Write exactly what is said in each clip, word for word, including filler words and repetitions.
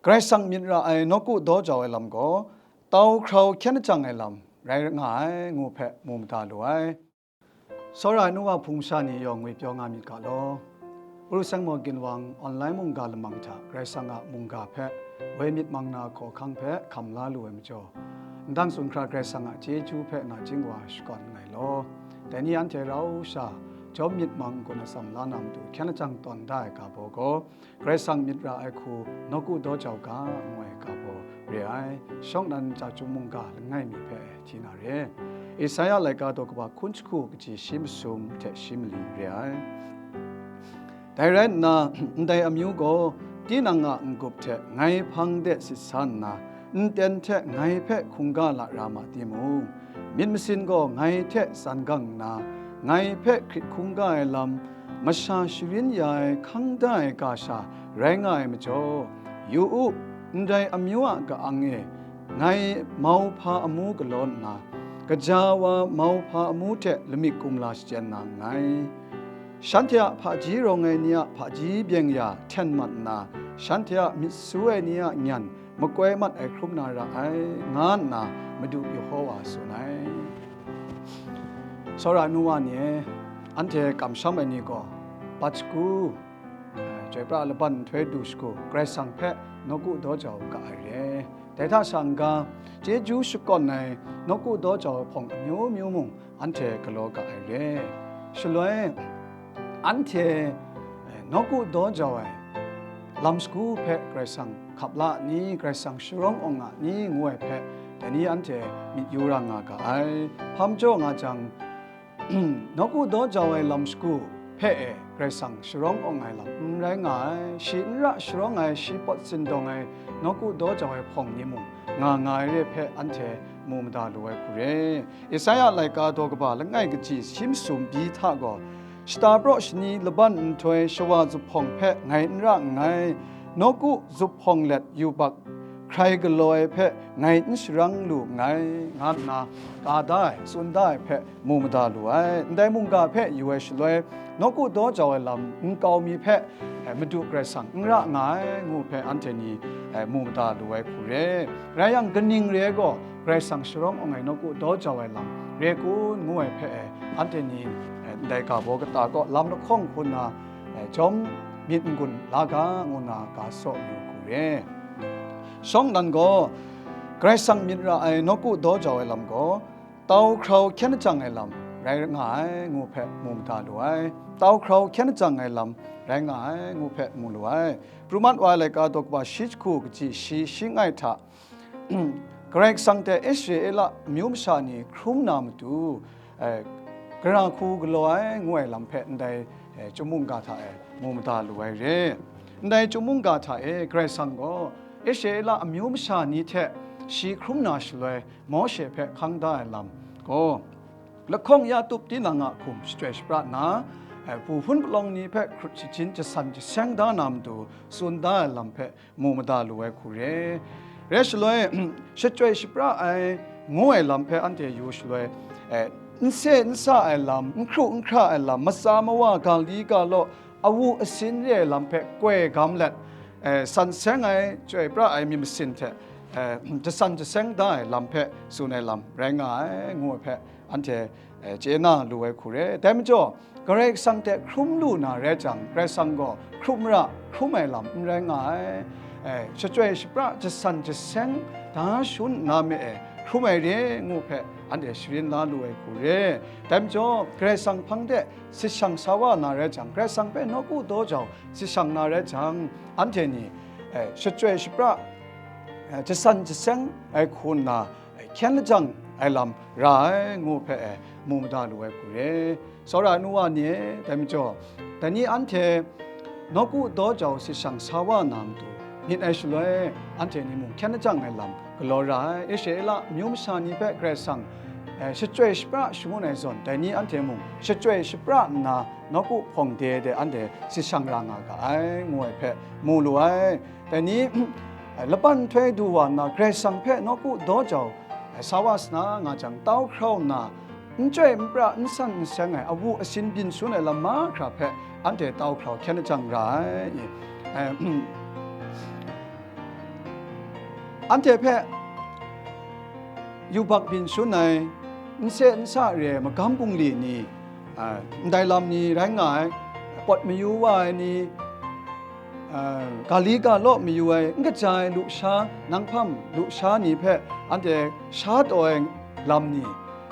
Karai Kasang myit ra ai nawku daw jau ai lam gaw, tau hkrau hkyen ajang ai lam rai nga ai, ngu hpe mu mada lu ai. Tsawra ai nu wa hpung masha ni yawng ngwipyaw nga myit ga law. Uru Seng Maw Ginwang online mungga lamang hta Karai Kasang a mungga hpe woi myit mang na hkaw hkang hpe hkam la lu ai majaw, ndang tsun hkra Karai Kasang a chyeju hpe nachying wa shakawn nngai law. Dai ni anhte rau sha, jawm myit mang n-gun atsam la na matu hkyen lajang tawn da ai ga baw gaw, Karai Kasang myit ra ai hku nawku daw jau ga ngu ai ga baw re ai. Shawng nnan chyum mungga langai mi hpe hti na re. Isaya laika daw kaba hkun jahku kaji shi masum hte shi mali re ai. Dai rai nna, ndai amyu gaw tinang a n-gup hte ngai hpang de sit sa nna, nten hte ngai hpe hkungga la ra ma timung, myit masin gaw ngai hte tsan gang nna, ngai hpe hkrit hkungga ai lam, masha sharin ya ai hkang da ai ga sha rai nga ai majaw, yu u, ndai amyu a ka-ang e ngai mauhpa amu galaw nna, gaja wa mauhpa amu hte lamik kumla shachyen na nngai. Shanhte a hpaji rawng ai ni a hpaji byeng ya hten mat nna, shanhte a myit su ai ni a nyan makoi mat ai hkrum na ra ai, nga nna Madu Yehowa tsun ai. Tsawra nu wa ni e, anhte kamsham ai ni gaw, bat shagu, eh, chyoi pra laban nhtoi du shagu, Karai Kasang hpe nawku daw jau ga ai re. Dai hta sha n-ga, chyeju shakawn ai nawku daw jau ai hpawng amyu myu mung anhte galaw ga ai re. Shaloi, anhte, eh, nawku daw jau ai lam shagu hpe Karai Kasang hkap la a ni, Karai Kasang sharawng awng a ni, ngu ai hpe, dai ni anhte myit yu ra nga ga ai. Hpa majaw nga jang, nawku daw jau ai lam shagu hpe e Karai Kasang sharawng awng ai lam n rai nga ai, shi n ra sharawng ai, shi pawt sindawng ai, nawku daw jau ai hpawng ni mung nga nga ai re hpe anhte mu mada lu ai hku re. Isaya laika daw kaba langai kaji shi masum byi hta gaw, shata praw shani laban nhtoi shawa zuphpawng hpe ngai n ra nngai, nawku zuphpawng let yubak hkrai galaw ai hpe ngai n sharang lu nngai, nga nna ka da ai, tsun da ai hpe mu mada lu ai. Ndai mungga hpe yu ai shaloi, nawku daw jau ai lam nkau mi hpe, eh, Madu Karai Kasang n ra nga ai, ngu hpe anhte ni, eh, mu mada lu ai hku re. Rai yang, kaning re ai gaw, Karai Kasang sharawng awng ai nawku daw jau ai lam re kun, ngu ai hpe, eh, anhte ni, eh, ndai ga baw kata kaw lam lahkawng hku nna, eh, jawm myit n-gun la ga, ngu nna ga saw yu hku re. Shawng nnan gaw, Karai Kasang myit ra ai nawku daw jau ai lam gaw, tau hkrau hkyen ajang ai lam rai nga ai, ngu hpe mu mada lu ai. Tau hkrau hkyen ajang ai lam rai nga ai, ngu hpe mu lu ai. Pru mat wa ai laika daw kaba shi jahku kaji shi shi ngai hta, Karai Kasang hte Israela amyu masha ni hkrum na matu, eh, gara hku galaw ai, ngu ai lam hpe ndai, eh, chyum mungga hta e mu mada lu ai re. Ndai chyum mungga hta e Karai Kasang gaw Israela amyu masha ni hte shi hkrum na shaloi, Mawshe hpe hkang da ai lam gaw, lahkawng ya tup tinang a hkum shachyoi shapra nna, eh, hpu hpun palawng ni hpe hkrut shajin jasan jaseng da na matu tsun da ai lam hpe mu mada lu ai hku re. Rai shaloi, shachyoi shapra ai ngu ai lam hpe anhte yu shaloi, eh, n se n sa ai lam, n hkru n hkra ai lam, matsa mawa ga li ga law, awu asin re ai lam hpe koi gam let, eh, san seng ai, chyoi pra ai myit masin hte, eh, jasan jaseng da ai lam hpe tsun ai lam rai nga ai, ngu ai hpe anhte, eh, chye na lu ai hku re. Dai majaw, Karai Kasang hte hkrum lu na rai jang, Karai Kasang gaw hkrum ra, hkrum ai lam n rai nga ai. Eh, shachyoi shapra jasan jaseng da shangun nna me e, hkrum ai re ngu hpe anhte sharin la lu ai hku re. Dai majaw, Karai Kasang hpang de sit shang sa wa na rai jang, Karai Kasang hpe nawku daw jau sit shang na rai jang, anhte ni, eh, shachyoi shapra, eh, jasan jaseng ai hku nna, eh, hkyen lajang ai lam ra ai, ngu hpe, eh, mu mada lu ai hku re. Tsawra ai nu wa ni e, dai majaw, dai ni anhte nawku daw jau sit shang sa wa na matu myit ai shaloi, anhte ni mung hkyen lajang ai lam galaw ra ai. Israela amyu masha ni hpe Karai Kasang, eh, shachyoi shapra shangun ai zawn, dai ni anhte mung shachyoi shapra nna nawku hpawng de de anhte sit shang ra nga ga ai, ngu ai hpe mu lu ai. Dai ni, laban nhtoi du wa nna, Karai Kasang hpe nawku daw jau, eh, sa wa sa na nga jang, tau hkrau nna, n chyoi n pra, n san n seng ai, awu asin byin sun ai lam mahkra hpe anhte tau hkrau hkyen lajang ra ai. Eh, anhte hpe yubak byin shun ai, nse nsa re ai magam bungli ni, a, ndai lam ni rai nga ai, pawt mayu wa ai ni, a, ga li ga law mayu ai, n kaja ai lusha, nanghpam lusha ni hpe anhte sha taw ai lam ni,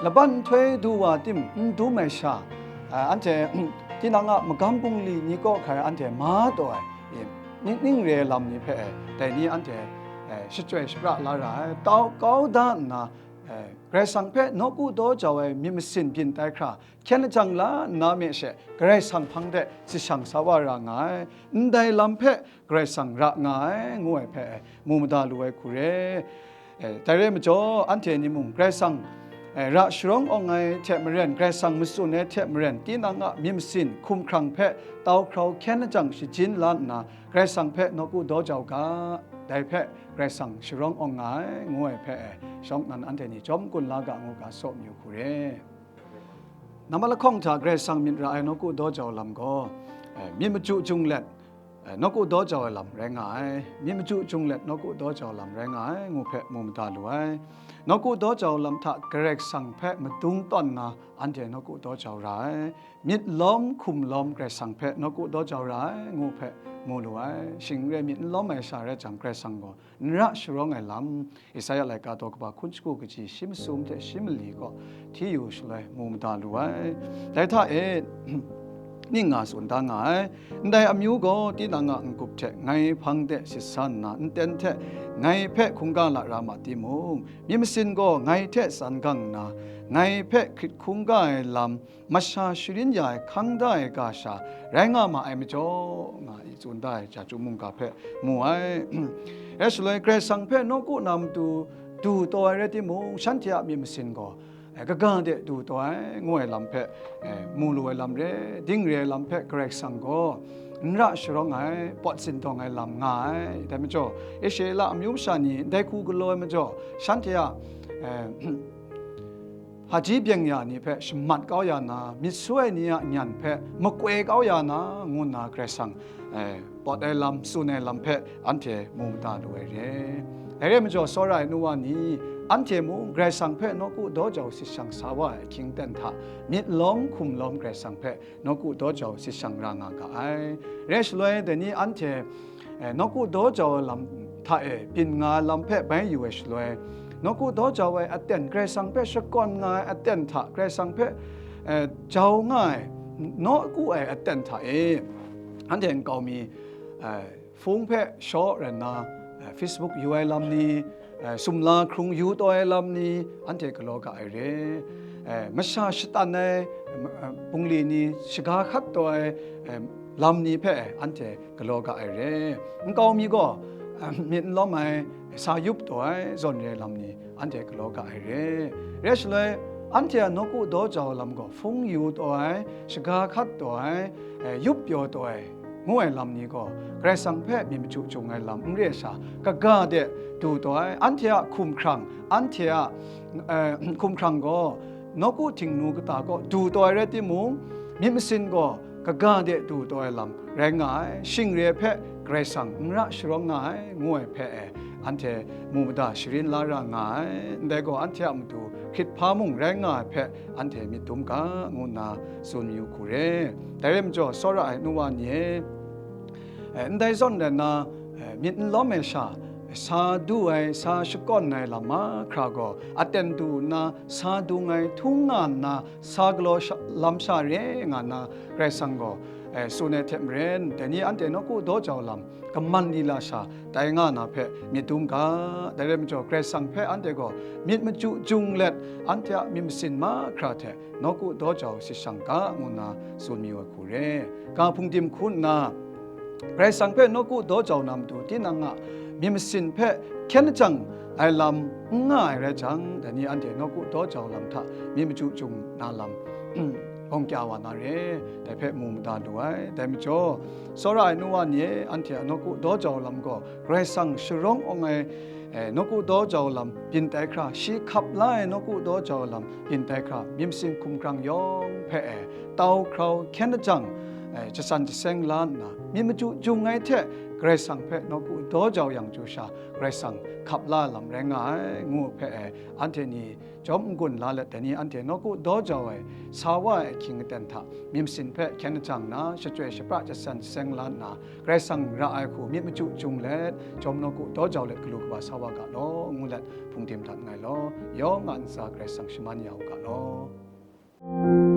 laban nhtoi du wa tim n dum ai sha, a, anhte tinang a magam bungli ni kaw hkrai anhte ma taw ai, e, ning ning re ai lam ni hpe, dai ni anhte, e, shachyoi shapra la ra ai. Tau kau da nna, e, Karai Kasang hpe nawku daw jau ai myit masin byin tai hkra, hkyen lajang la nna me she, Karai Kasang hpang de sit shang sa wa ra nga ai. Ndai lam hpe Karai Kasang ra nga ai, ngu ai hpe, mu mada lu ai hku re. E, dai rai majaw, anhte ni mung Karai Kasang, e, ra sharawng awng ai hte maren, Karai Kasang matsun ai hte maren, tinang a myit masin hkumhkrang hpe tau hkrau hkyen lajang shajin la nna, Karai Kasang hpe nawku daw jau ga, dai hpe Karai Kasang sharawng awng nga ai, ngu ai hpe, e, shawng nnan anhte ni chyawm kun la ga ngu ga saw mayu hku re. Nambat lahkawng hta Karai Kasang myit ra ai nawku daw jau lam gaw, e, myit machyu jung let, e, nawku daw jau ai lam rai nga ai, myit machyu jung let nawku daw jau lam rai nga ai, ngu hpe mu mada lu ai. Nawku daw jau lam hta Karai Kasang hpe madung tawn nna anhte nawku daw jau ra ai, myit lawm hkum lawm Karai Kasang hpe nawku daw jau ra ai, ngu hpe mu lu ai. Shing n rai myit n lawm ai sha rai jang, Karai Kasang gaw n ra sharawng ai lam, Isaya laika daw kaba hkun shagu kaji shi masum hte shi mali kaw hti yu shaloi mu mada lu ai. Dai hta e, ning nga tsun da nga ai. Ndai amyu gaw tinang a n-gup hte ngai hpang de sit sa nna, nten hte ngai hpe hkungga lara ma timung, myit masin gaw ngai hte tsan gang nna, ngai hpe hkrit hkungga ai lam, masha sharin ya ai hkang da ai ga sha rai nga ma ai majaw, nga i tsun da ai Jahtu mungga hpe mu ai. Rai shaloi, Karai Kasang hpe nawku na matu du taw ai rai timung, shanhte a myit masin gaw, e, kaga de du taw ai, ngu ai lam hpe, e, mu lu ai lam re, ding re ai lam hpe Karai Kasang gaw n ra sharawng ai, pawt sindawng ai lam nga ai. Dai majaw, Israela amyu masha ni ndai hku galaw ai majaw, shanhte a, e, hpaji byeng ya ni hpe shamat kau ya na, myit su ai ni a nyan hpe makoi kau ya na, ngu nna Karai Kasang, e, pawt ai lam, tsun ai lam hpe anhte mu mada lu ai re. Dai rai majaw, tsawra ai nu wa ni, anhte mung Karai Kasang hpe nawku daw jau sit shang sa wa ai ahkying aten hta, myit lawm hkum lawm Karai Kasang hpe nawku daw jau sit shang ra nga ga ai. Rai shaloi, dai ni anhte, e, nawku daw jau ai lam hta e byin nga ai lam hpe bai yu ai shaloi, nawku daw jau ai aten, Karai Kasang hpe shakawn nga ai aten hta, Karai Kasang hpe, e, jau nga ai, nawku ai aten hta e, anhte nkau mi, e, hpung hpe shaw rai nna, e, Facebook yu ai lam ni, e, sumla hkrung yu taw ai lam ni, anhte galaw ga ai re. E, masha shatan ai, e, bungli ni shaga hkat taw ai, e, lam ni hpe anhte galaw ga ai re. Nkau mi gaw, e, myit n lawm ai, sa yup taw ai, zawn re ai lam ni, anhte galaw ga ai re. Rai shaloi, anhte a nawku daw jau lam gaw, hpung yu taw ai, shaga hkat taw ai, e, yup pyaw taw ai, ngu ai lam ni gaw, Karai Kasang hpe myit machyu jung ai lam n re ai sha, kaga de du taw ai, anhte a hkumhkrang, anhte a, e, hkumhkrang gaw, nawku htingnu kata kaw du taw ai rai timung, myit masin gaw kaga de du taw ai lam rai nga ai, shing re ai hpe Karai Kasang n ra sharawng nga ai, ngu ai hpe e, anhte mu mada sharin la ra nga ai, ndai gaw anhte a matu hkrit hpa mung rai nga ai hpe anhte myit dum ga, ngu nna tsun mayu hku re. Dai rai majaw, tsawra ai nu wa ni e, e, ndai zawn rai nna, e, myit n lawm ai sha, sa du ai, sa shakawn ai lam mahkra gaw, aten du nna, sa dung ai htung nga nna, sa galaw sha, lam sha re nga nna, Karai Kasang gaw, e, tsun ai hte maren, dai ni anhte nawku daw jau lam, kaman lila sha, tai nga na hpe myit dum ga, dai rai majaw, Karai Kasang hpe anhte gaw myit machyu jung let, anhte a myit masin mahkra hte nawku daw jau sit shang ga, ngu nna tsun mayu ai hku re. Ga hpung dim hku nna, Karai Kasang hpe nawku daw jau na matu tinang a myit masin hpe hkyen lajang ai lam n nga ai rai jang, dai ni anhte nawku daw jau lam hta myit machyu jung na lam, gawng kya wa na re, dai hpe mu mada lu ai. Dai majaw, tsawra ai nu wa ni e, anhte a nawku daw jau lam gaw, Karai Kasang sharawng awng ai, e, nawku daw jau lam byin tai hkra, shi hkap la ai nawku daw jau lam byin tai hkra, myit masin hkumhkrang yawng hpe e, tau hkrau hkyen lajang, e, jasan jaseng la nna, myit machyu jung ai hte Karai Kasang hpe nawku daw jau yang chyu sha, Karai Kasang hkap la lam rai nga ai, ngu hpe e, anhte ni jawm n-gun la let, dai ni anhte nawku daw jau ai, sa wa ai ahkying aten hta myit masin hpe hkyen lajang nna, shachyoi shapra jasan jaseng la nna, Karai Kasang ra ai hku myit machyu chyung let, jawm nawku daw jau let, galu kaba sa wa ga law, ngu let hpungdim dat nngai law, yawng a ntsa Karai Kasang shaman ya u ga law.